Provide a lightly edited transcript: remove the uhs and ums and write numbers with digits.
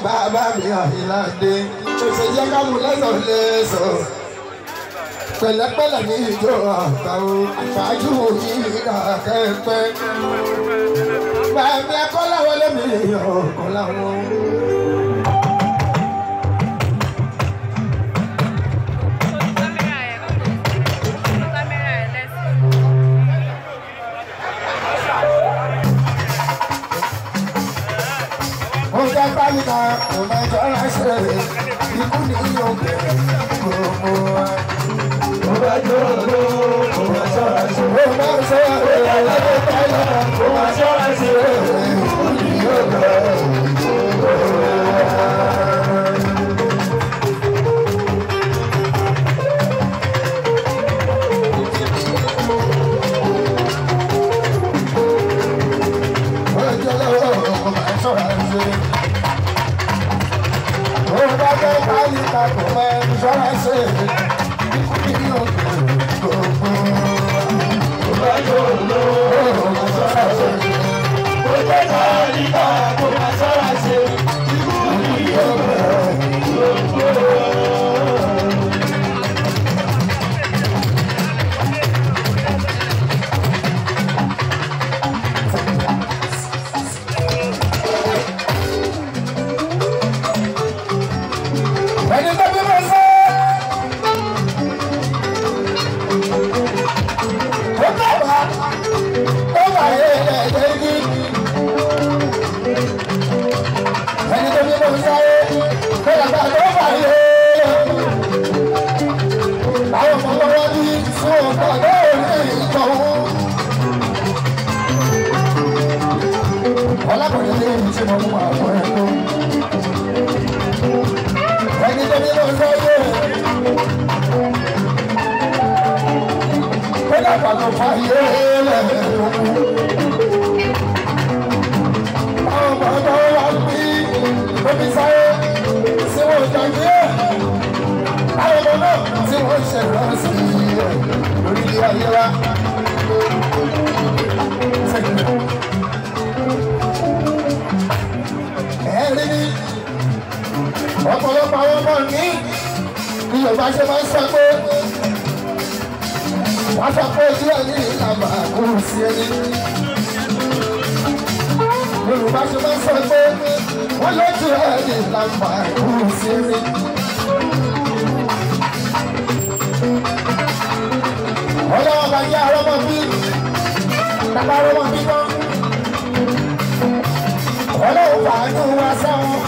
Bàbá mi Àyìnládé, ó ṣe jẹ́ ká mú lẹ́sọ̀ lẹ́sọ̀. Pẹ̀lẹ́pẹ̀lẹ́ ní ìjọ àgbà o, àṣáájú yìí rà kẹ́pẹ́. Bàmí akọ́láwọlé mi ọ̀kan láwọn. Mo jẹ́ pálíkà, mo máa jọra ṣe ikú ní òkè gbogbo wa. Mo bá jọ̀rọ̀ lọ, mo máa ṣọ́ra ṣe. Mo máa ṣọ́ra ṣe, Mo máa ṣọ́ra ṣe. Ikú ní òkè gbogbo wa. Mo jẹ́ lọ́wọ́, mo máa ṣọ́ra ṣe. Mo bá jẹ́ pálíkà, mo máa ṣọ́ra ṣe. Ikú ní òkè gbogbo wa. Mo bá jọ̀rọ̀ lọ, mo máa ṣọ́ra ṣe. Mo jẹ́ tálíkà, mo máa ṣọ́ra ṣe. Ikú ní òkè gbogbo wa. Ẹni tó bí mo sọ. Ó bàbá, ó bà yé ẹ̀jẹ̀ igi. Ẹni tó bí mo sọ, ó dàgbà tó bà yé. Àwọn ọmọ lọ́wọ́ bí fún ọ̀gá lórí ìtọ̀hún. Ọlákùnrin ní ibi tí mo mú àwọn ẹ̀kọ́. Ẹni tó bí mo sọ yé. Ó dàgbà tó fà yé lẹ́ẹ̀kú. Àwọn ọmọ tó wá bí omi sáré tí wọ́n jàgbé ẹ̀. Àwọn ọmọ náà tí wọ́n ṣe ránṣẹ́ ẹ̀ lórílẹ̀ ayé wa. Ẹ̀rí ni ọ̀pọ̀lọpọ̀ àwọn ọmọ ní ní Yorùbá ṣe máa ń sọ pé wọ́n sọ pé ojú ẹ̀ ní ìlànà kò sí ẹni. Yorùbá ṣe máa ń sọ pé wọ́n lójú ẹ̀ ní ìlànà kò sí ẹni. Ọlọ́wọ́ bá jẹ́ arọ́mọ bí bàbá arọ́mọ bí tán. Ọlọ́wọ́ fàánù wá sáwọn.